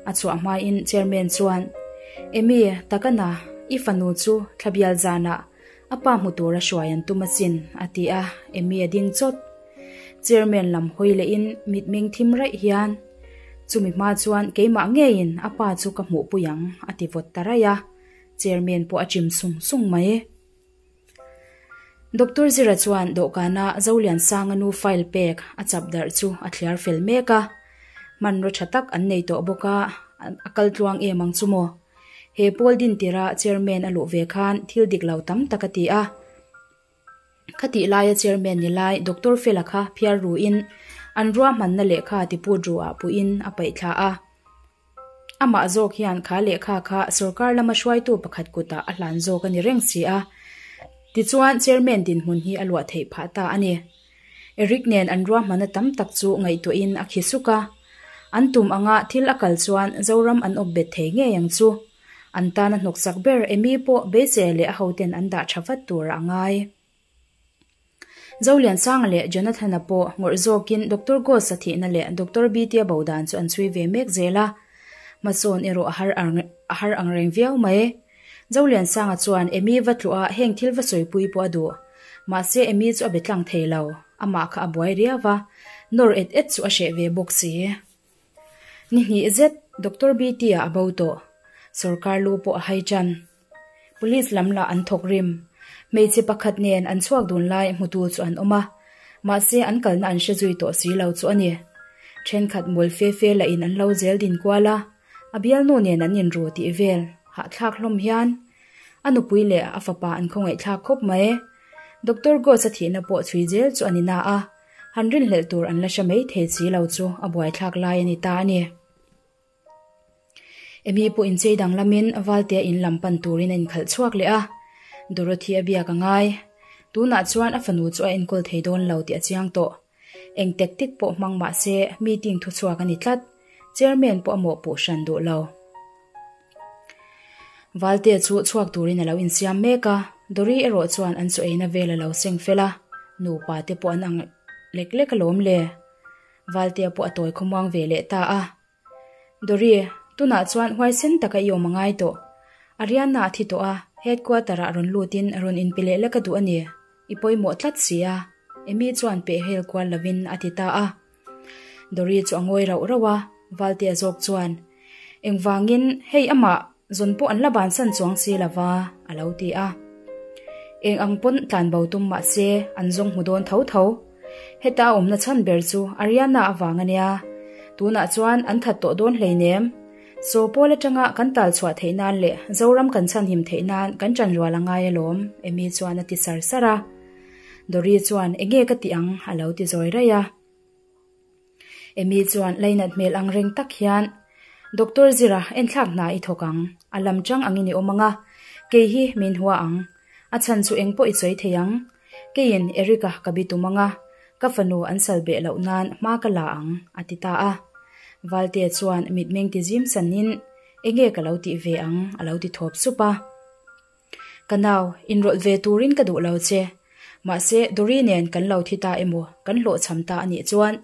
A chhuah hmain Chairman chuan, Amy, takana, i fanu chu thlabial zanah a pa hmu tura hruai an tum asin, a ti a, Amy a ding chawt. Chairman lam hawi lehin mitmeng thim raih hian, Chumi hma chuan keimah ngeiin a pa chu ka hmuhpui ang, a ti vawt ta raih a. Chairman pawh a chim sung sung mai. Doctor Zira chuan dawhkana Zoliansanga nu file pek a chap darh chu a thliar fel mek a. Hmanraw tha tak an nei tawh bawk a, a kal tluang em ang chu maw? He pawl din tira chairman a luh ve khan thil dik lo tam tak a ti a. Khatih laia chairman ni lai Doctor Fela kha phiar ruin an ruahmanna lehkha tiput ruah puhin a paih thla a. Amah zawk hian kha lehkha kha sorkar lama hruaitu pakhat kutah a hlan zawk a ni reng si a. Tichuan chairman dinhmun hi a luah theih phah ta a ni. Eric nen an ruahmanna tam tak chu ngaihtuahin a khi suk a. An tum anga thil a kal chuan Zoram an awp bet thei ngei ang chu. An tana hnawksak ber Amy pawh beisei leh a hoten an dah tha vat tur a ngai. Zoliansanga leh Jonathan-a pawh ngawrh zawkin Doctor Ghost-a thihna leh Doctor Beatty-a bo dan chu an chhui ve mek zel a. Hmasawn erawh a har a har ang reng viau mai. Zoliansanga chuan Amy va tluh a heng thil va sawipui pawh a duh. Mahse Amy chu a be tlang thei lo. Amah kha a buai riau va, nawr et et chu a hreh ve bawk si. Ni hnih zet Doctor Beatty-a a bo tawh. Sorkar lu pawh a hai tan. Police lam lah an thawk rim. Hmeichhe pakhat nen an chhuak dun lai hmutu chu an awm a, mahse an kalna an hre zui tawh si lo chu a ni. Thenkhat mawl fe fe lah in an lo zel din kual a, a bialnu nen an inru tih vel hahthlak hlawm hian a nupui leh a fapa an khawngaihthlak khawp mai. Doctor Ghosh-a thihna pawh chhui zel chu a ni na a. Han rinhlelh tur an la hre mai thei si lo chu a buaithlak lai a ni ta a ni. Amy pawh inchei danglamin Valtea in lam pan turin a inkhalh chhuak leh a, Dorothy a biak a ngai. Tunah chuan a fanu chu a enkawl thei dawn lo tih a chiang tawh. Eng tactic pawh hmang mah se meeting thuchhuak a ni tlat. Chairman pawh a mawhpuh hran duh lo. Valtea chu chhuak turin a lo insiam mek a, Dory erawh chuan an chaw eina vel a lo seng fel a, nupa te pawh an ang lek lek alawm le. Valtea pawh a tawi khawmuang ve leh ta a. Dory, tunah chuan huaisen taka i awm a ngai tawh. Arianna a thi tawh a, headquarter-ah rawn lutin rawn inpe leh lek a duh a ni. I pawimawh tlat si a, Amy chuan pehhel kual lovin a ti ta a. Dory chu a ngawi rauh rauh a, Valtea zawk chuan, Engvangin hei amah zawn pawh an la bansan chuang si lova, a lo ti a. Eng ang pawn tlanbo tum mah se an zawng hmu dawn tho tho. Heta a awmna chhan ber chu Arianna avang a nia. Tunah chuan an that tawh dawn hleinem. Saw pawl atanga kan tal chhuah theih nan leh Zoram kan chhanhim theih nan kan ṭanrual a ngai alawm, Amy chuan a ti sar sar a. Dory chuan enge ka tih ang a lo ti zawi raih a. Amy chuan lainat hmel ang reng tak hian, Doctor Zira, enthlak hna i thawk ang, a lam chang angin i awm ang a, kei hi min hua ang. A chhan chu eng pawh i sawi thei ang. Keiin Eric-a ka bi tum ang a, ka fanu an sal beh loh nan hma ka la ang, a ti ta a. Valtea chuan mitmeng ti zim sanin, Enge ka lo tih ve ang? a lo ti thawp sup a. Ka nau, inrawlh ve turin ka duh lo che. Mahse, Dory nen kan lo thi ta emaw, kan hlawhchham ta a nih chuan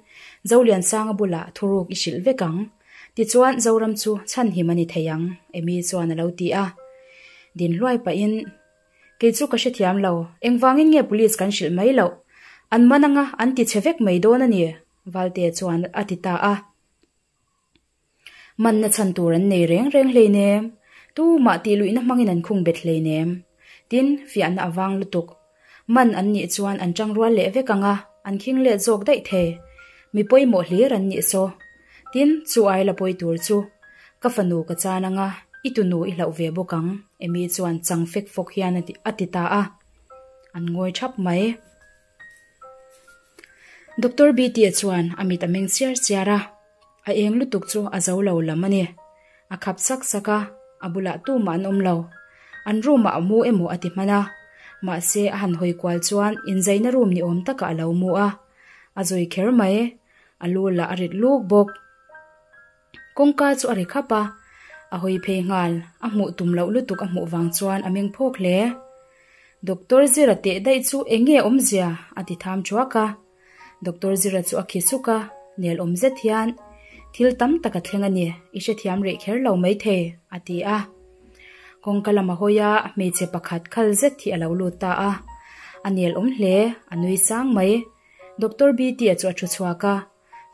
Zoliansanga bulah thuruk i hrilh vek ang. Tichuan, Zoram chu chhanhim a ni thei ang, Amy chuan a lo ti a. Din hluai pahin, Kei chu ka hrethiam lo, engvangin nge police kan hrilh mai loh? An man anga an ti chhe vek mai dawn a ni, Valtea chuan a ti ta a. Manna chhan tur an nei reng reng hleinem, tumah tih luihna hmangin an khung bet hleinem. Tin, fiahna a vang lutuk. Man an nih chuan an tangrual leh vek ang a, an khing let zawk daih thei. Mi pawimawh hlir an nih saw. Tin, chu ai la pawi tur chu. Ka fanu ka chan ang a, i tunu i hlauh ve bawk ang, Amy chuan chang fek fawk hian a ti ta a. An ngawi thap mai. Doctor Beatty-a chuan a mit a meng chiar chiar a, a eng lutuk chu a zo lo lam a ni. A khap sak sak a, a bulah tumah an awm lo. An room-ah a mu emaw a ti hman a, mahse a han hawi kual chuan inzaina room ni awm takah a lo mu a. A zawi kher mai, a lu lah a rit luk bawk. Kawngka chu a ri khap a, a hawi phei nghal, a hmuh tum loh lutuk a hmuh vang chuan a meng phawk hle. Doctor Zira teh daih chu eng nge awmzia? a ti tham thuak a. Doctor Zira chu a khi suk a, nel awm zet hian, Thil tam tak a thleng a ni, i hrethiam reh kher lo maithei, a ti a. Kawngka lam a hawi a, hmeichhe pakhat khal zet hi a lo lut ta a. A nel awm hle, a nui sang mai. Doctor Beatty-a chu a thu chhuak a,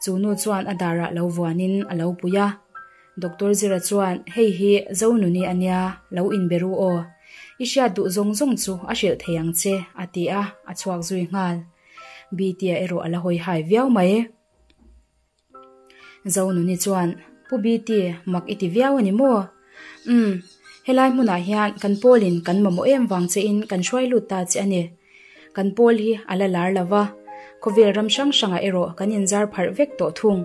chu nu chuan a darah lo vuanin a lo pui a. Doctor Zira chuan, Hei hi Zonuni a nia, lo inbe ru aw. I hriat duh zawng zawng chu a hrilh thei ang che, a ti a, a chhuak zui nghal. Beatty-a erawh a la hawi hai viau mai. Zonuni chuan, Pu Beatty, mak i ti viau a ni maw? Umm, helai hmunah hian kan pawlin kan mamawh em vang chein kan hruai lut ta che a ni. Kan pawl hi a la lar lo va, khawvel ram hrang hrangah erawh kan inzar pharh vek tawh thung.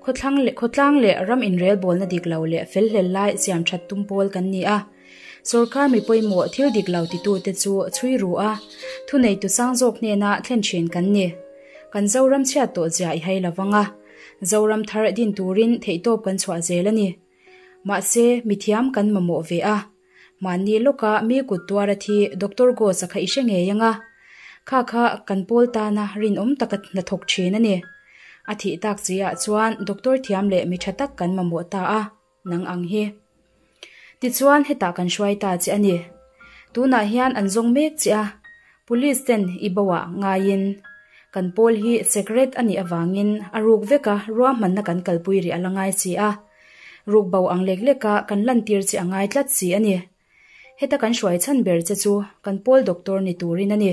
Khawthlang leh khawtlang leh ram inrelbawlna dik lo leh felhlel lai siam that tum pawl kan ni a. Sorkar mi pawimawh thil dik lo titute chu chhui ru a, thuneitu sang zawk hnena thlen thin kan ni. Kan Zoram chhiat tawh zia i hai lo vang a, Zoram thar din turin theihtawp kan chhuah zel a ni. Mahse, mithiam kan mamawh ve a. Mahni lawka mi kut tuar a thi Doctor Ghosh-a kha i hre ngei ang a. Kha kha kan pawl tana rinawm taka hnathawk thin a ni. A thih tak chi ah chuan doctor thiam leh mi tha tak kan mamawh ta a, nang ang hi. Tichuan hetah kan hruai ta che a ni. Tunah hian an zawng mek che a, police ten i bo ah ngaiin. Kan pawl hi secret a nih avangin a ruk veka ruahmanna kan kalpui rih a la ngai si a. Ruk bo ang lek leka kan lantir che a ngai tlat si a ni. Heta kan hruai chhan ber che chu kan pawl doctor ni turin a ni.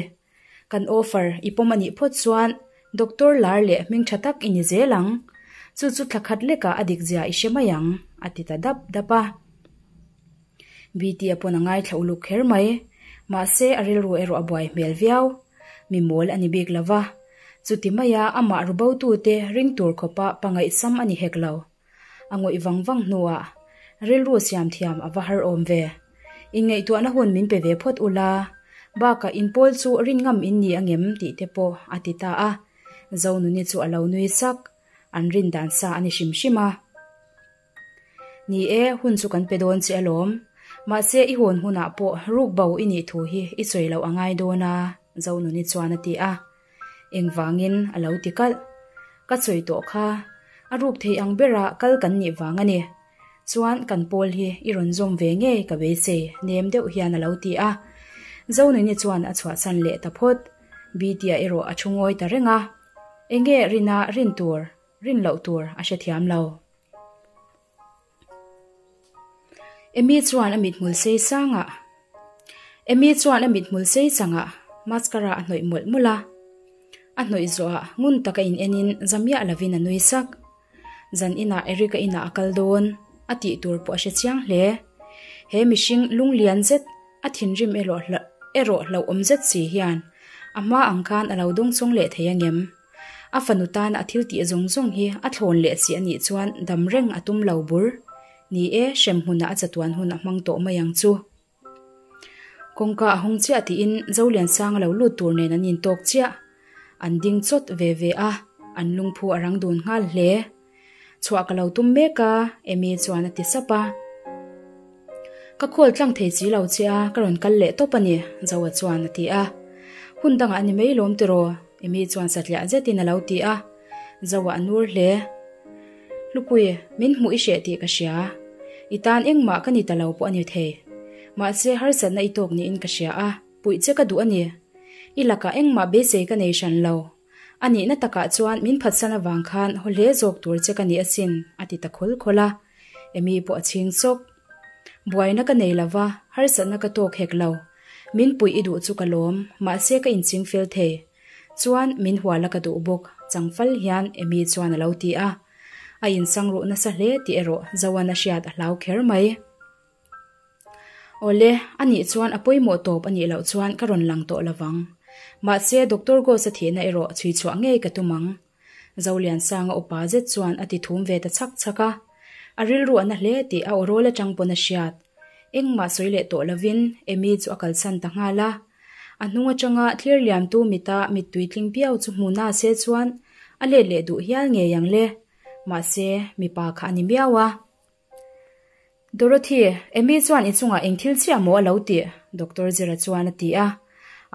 Kan offer i pawm a nih phawt chuan doctor lar leh hming tha tak i ni zel ang. Chu chu thla khat lekah a dik zia i hre mai ang, a ti ta dap dap a. BT-a pawn a ngaithla uluk kher mai. Mahse a rilru erawh a buai hmel viau. Mi mawl a ni bik lo va. Chuti maia amah rubotute ring tur khawpa pangaihsam a ni hek lo. A ngawih vang vang hnuah rilru siam thiam a va har awm ve. Inngaihtuahna hun min pe ve phawt ula, bakah in pawl chu rin ngam in ni angem tih te pawh a ti ta a. Zonuni chu a lo nui sak, an rin dan sa a ni hrim hrim a. Ni e, hun chu kan pe dawn che alawm. Mahse i hawn hunah pawh ruk bo i nih thu hi i sawi loh a ngai dawn a, Zonuni chuan a ti a. Engvangin a lo ti kalh. Ka sawi tawh kha, a ruk thei ang bera kal kan nih vang a ni. Chuan kan pawl hi i rawn zawm ve ngei ka beisei nem deuh hian a lo ti a. Zonuni chuan a chhuahsan leh ta phawt. Bta erawh a thu ngawi ta reng a. Enge rina rin tur, rin loh tur a hrethiam lo. Amy chuan a mithmul sei sangah Amy chuan a mithmul sei changah mascara a hnawih mawlh mawlh a. A hnawih zawhah ngun taka in enin za miah lovin a nui sak. Zan inah Eric-a inah a kal dawn a tih tur pawh a hre chiang hle. He mihring lunglian zet a thinrim erawh hlauhawm zet si hian a hma ang khan a lo dawngchawng leh thei angem? A fanu tana a thil tih zawng zawng hi a thlawn leh chi a nih chuan dam reng a tum lo bur. Ni e, hrem hmunah a chatuan hun a hmang tawh mai ang chu. Kawngka a hawng chiah tiin Zoliansanga lo lut tur nen an intawk chiah. An ding chawt ve ve a, an lungphu a rang dun nghal hle. Chhuah ka lo tum mek a, Amy chuan a ti sap a. Ka call tlang thei si lo che a, ka rawn kal leh tawp a ni, Zoa chuan a ti a. Hun dangah a ni mai lawm tiraw? Amy chuan satliah zetin a lo ti a. Zoa a nur hle. Hlupui, min hmuh i hreh tih ka hria. I tan engmah ka ni ta lo pawh a ni thei. Mahse harsatna i tawk niin ka hria a, puih che ka duh a ni. I lakah engmah beisei ka nei hran lo. A nihna takah chuan min phatsan avang khan haw hle zawk tur che ka ni asin, a ti ta khawl khawl a. Amy pawh a chhing chawk. Buaina ka nei lo va, harsatna ka tawk hek lo. Min puih i duh chu ka lawm, mahse ka inching fel thei. Chuan min hual a ka duh bawk, changfal hian Amy chuan a lo ti a. A insang ruh nasa hle tih erawh Zoan a hriat a hlau kher mai. Awle, a nih chuan a pawimawh tawp a nih loh chuan ka rawn lang tawh lovang. Mahse, Doctor Ghost-a thihna erawh chhui chhuah ngei ka tum ang. Zoliansanga upa zet chuan a ti thum ve ta chhak chhak a. A rilru a na hle tih a awrawl atang pawn a hriat. Engmah sawi leh tawh lovin Amy chu a kalsan ta nghal a. A hnung atanga thlir liamtu mita mittui tling piau chu hmu na se chuan a let leh duh hial ngei ang le. Mahse, mipa kha a ni miau a. Dorothy, Amy chuan i chungah eng thil chiah maw a lo tih? Doctor Zira chuan a ti a.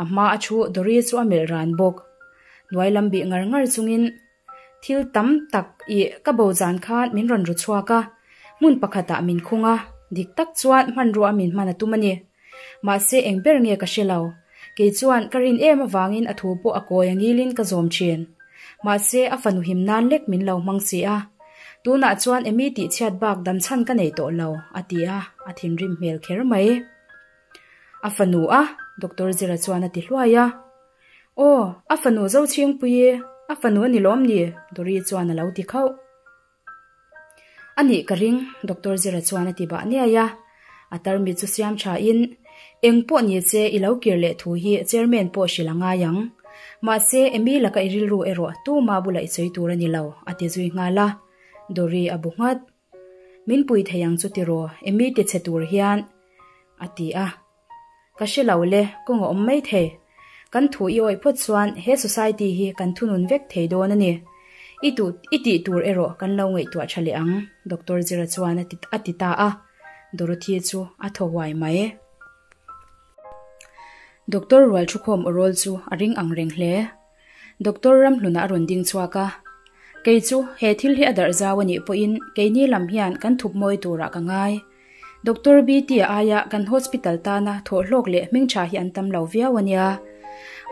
A hma a thu Dory chu a melh ran bawk. Hnuai lam bih ngar ngar chungin thil tam tak i ka bo zan khan min rawn ru chhuak a, hmun pakhatah min khung a, dik tak chuan hmanrua min hman a tum a ni. Mahse eng ber nge ka hre lo. Kei chuan ka rin em avangin a thu pawh a kawi a ngilin ka zawm thin. Mahse a fanu him nan lek min lo hmang si a. Tunah chuan Amy tihchhiat bak dam chhan ka nei tawh lo, a ti a, a thinrim hmel kher mai. A fanu a? Doctor Zira chuan a ti hluai a. Aw, a fanu Zochhingpuii, a fanu a ni lawm ni? Dory chuan a lo ti khauh. A nih ka ring, Doctor Zira chuan a ti bah niai a. A tarmit chu siam tha in, Eng pawh ni che i lo kir leh thu hi Chairman pawh hrilh a ngai ang. Mahse, Amy laka i rilru erawh tuma bulah i sawi tur a ni lo, a ti zui nghal a. Dory a bu nghat. Min pui thei ang chu tiraw, Amy ti chhe tur hian, a ti a. Ka hre lo le, kawng a awm mai thei. Kan thu i awih phawt chuan he society hi kan thunun vek thei dawn a ni. I duh i tih tur erawh kan lo ngaihtuah tha leh ang, Doctor Zira chuan a ti a ti ta a. Dorothy chu a thaw huai mai. Doctor rual thukhawm awrawl chu a ring ang reng hle. Doctor Ramhluna a rawn ding chhuak a, Kei chu he thil hi a darh zau a nih pawhin keini lam hian kan thup mawi turah ka ngai. Doctor BT-a aia kan hospital tana thawhhlawk leh hmingtha hi an tam lo viau a nia.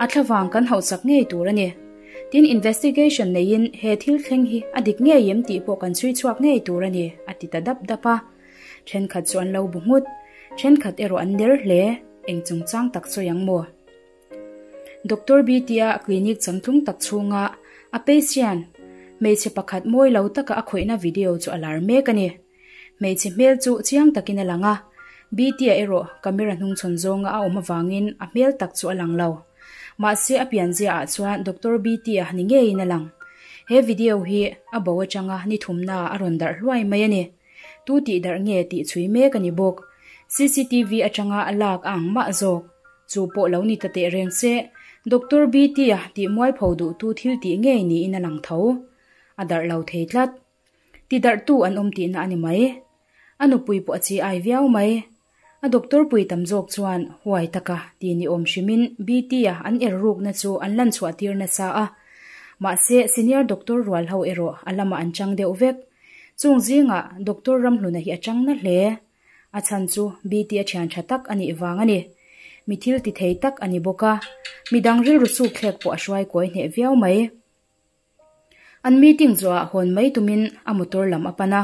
A thlavang kan hauhsak ngei tur a ni. Tin, investigation neiin he thil thleng hi a dik ngei em tih pawh kan chhui chhuak ngei tur a ni, a ti ta dap dap a. Thenkhat chu an lo bu nghut. Thenkhat erawh an ner hle. Eng chungchang tak sawi ang maw? Doctor BT-a clinic changtlung tak chhunga a patient hmeichhe pakhat mawi lo taka a khawihna video chu a lar mek a ni. Hmeichhe hmel chu chiang takin a lang a, BT-a erawh camera hnungchhawn zawnga a awm avangin a hmel tak chu a lang lo. Mahse a pianzia ah chuan Doctor BT-a ni ngeiin a lang. He video hi a bo atanga ni thumna a rawn darh hluai mai a ni. Tu tih darh nge tih chhui mek a ni bawk. Cctv atanga a lak a ang mah zawk. Chu pawh lo ni ta teh reng se, Doctor BT-a tih mualpho duhtu thil tih ngei niin a lang tho. A darh lo thei tlat. Ti darhtu an awm tihna a ni mai. A nupui pawh a chi ai viau mai. A doctor pui tam zawk chuan huai taka ti ni awm hrimin BT-a an er rukna chu an lan chhuah tir nasa a. Mahse, senior doctor rual ho erawh a lamah an chang deuh vek. Chung zingah Doctor Ramhluna hi a chang na hle. A chhan chu BT-a thian tha tak a nih vang a ni. Mi thil ti thei tak a ni bawk a, midang rilru suk thlek pawh a hruai kawi hneh viau mai. An meeting zawhah hawn mai tumin a motor lam a pan a,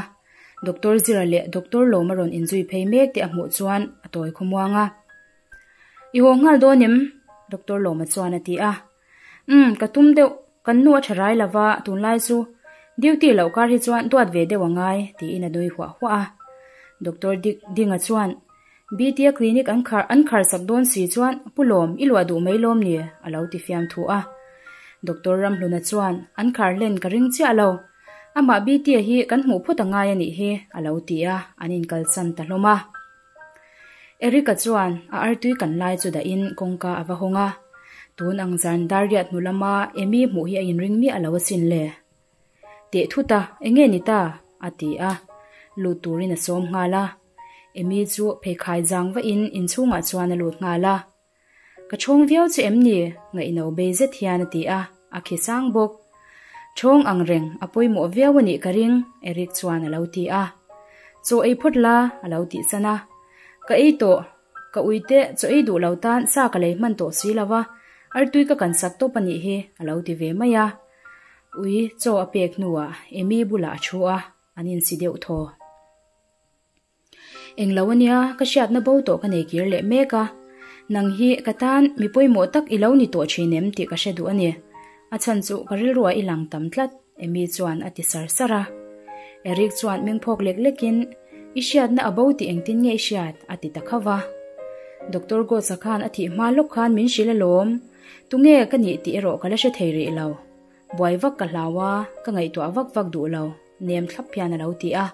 Doctor Zira leh Doctor Lawma rawn inzui phei mek te a hmuh chuan a tawi khawmuang a. I haw nghal dawn em? Doctor Lawma chuan a ti a. Umm, ka tum deuh, kan nu a tha rai lova tunlai chu duty loh kar hi chuan duat ve deuh a ngai, tiin a nui huah huah a. Doctor Dinga chuan BT-a clinic an khar an kharsak dawn si chuan Pu Lawm, i luah duh mai lawm ni? a lo ti fiam thu a. Doctor Ramhluna chuan, An khar hlen ka ring chiah lo. Amah BT-a hi kan hmuh phawt a ngai a nih hi, a lo ti a, an inkalsan ta hlawm a. Eric-a chuan a artui kan lai chu dahin kawngka a va hawng a. Tun ang zan dar riat hnu lama Amy hmuh hi a inring miah lo asin le. Teh thut a, enge ni ta? a ti a, lut turin a sawm nghal a. Amy chu pheikhai zang vahin inchhungah chuan a lut nghal a. Ka chhawng viau che em ni? Ngaihno bei zet hian a ti a, a khi sang bawk. Chhawng ang reng, a pawimawh viau a nih ka ring, Eric chuan a lo ti a. Chaw ei phawt la, a lo tih san a. Ka ei tawh, ka uite chaw ei duh lo tan sa ka lei hman tawh si lo va, artui ka kan sak tawp a nih hi, a lo ti ve mai a. Ui, chaw a pek hnuah Amy bulah a thu a, an insi deuh thaw. Englo ania, ka hriatna bo tawh ka nei kir leh mek a. Nang hi ka tan mi pawimawh tak i lo ni tawh thin em tih ka hre duh a ni. A chhan chu ka rilruah i lang tam tlat, Amy chuan a ti sar sar a. Eric chuan mengphawk lek lekin, I hriatna a bo tih engtin nge i hriat? a ti ta khauh va. Doctor Gotsa khan a thih hma lawk khan min hrilh alawm. Tunge ka nih tih erawh ka la hre thei rih lo. Buai vak ka hlau a, ka ngaihtuah vak vak duh lo, nem thlap hian a lo ti a.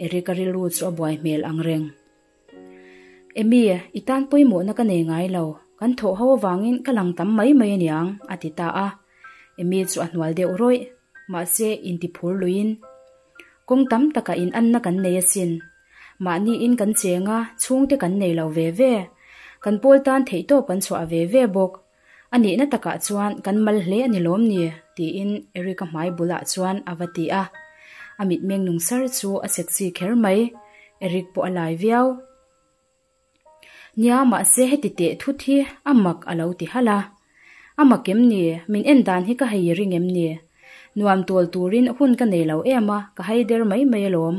Eric-a rilru chu a buai hmel ang reng. Emy, i tan pawimawhna ka nei ngai lo, kan thawh ho avangin ka lang tam mai mai aniang, a ti ta a. Emy chu a hnual deuh rawih, mahse intiphur luiin, Kawng tam takah in anna kan nei asin. Mahniin kan cheng a, chhungte kan nei lo ve ve. Kan pawl tan theihtawp kan chhuah ve ve bawk. A nihna takah chuan kan mal hle a ni lawm ni? tiin Eric-a hmai bulah chuan a va ti a. A mitmeng nung sar chu a sexy kher mai. Eric pawh a lai viau. Nia, mahse heti teh thut hi a mak a lo ti halh a. A mak em ni? Min en dan hi ka hei i ring em ni? Nuam tual turin hun ka nei lo em a, ka hai der mai mai alawm.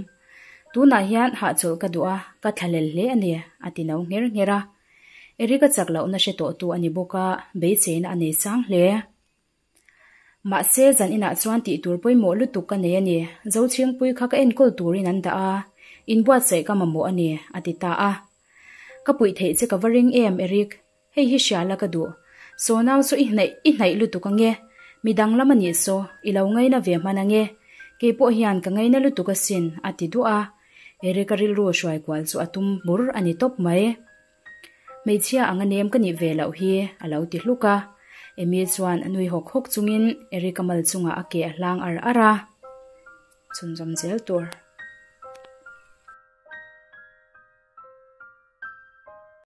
Tunah hian hahchawlh ka duh a, ka thlahlel hle a ni, a ti no ngher ngher a. Eric-a chak lohna hre tawhtu a ni bawk a, beiseina a nei sang hle. Mahse, zan inah chuan tih tur pawimawh lutuk ka nei a ni. Zochhingpui kha ka enkawl turin an dah a, inbuatsaih ka mamawh a ni, a ti ta a. Ka puih theih che ka va ring em, Eric? Hei hi hria la ka duh. Saw nau chu i hnaih i hnaih lutuk ange. Midang lam a nih saw, i lo ngaina ve hman ange. Kei pawh hian ka ngaina lutuk asin, a ti duah a. Eric-a rilru hruai kual chu a tum bur a ni tawp mai. Hmeichhia anga nem ka nih ve loh hi, a lo ti hluk a. Amy chuan a nui hawk hawk chungin Eric-a mal chungah a ke a hlang ar ar a. Chhunzawm zel tur.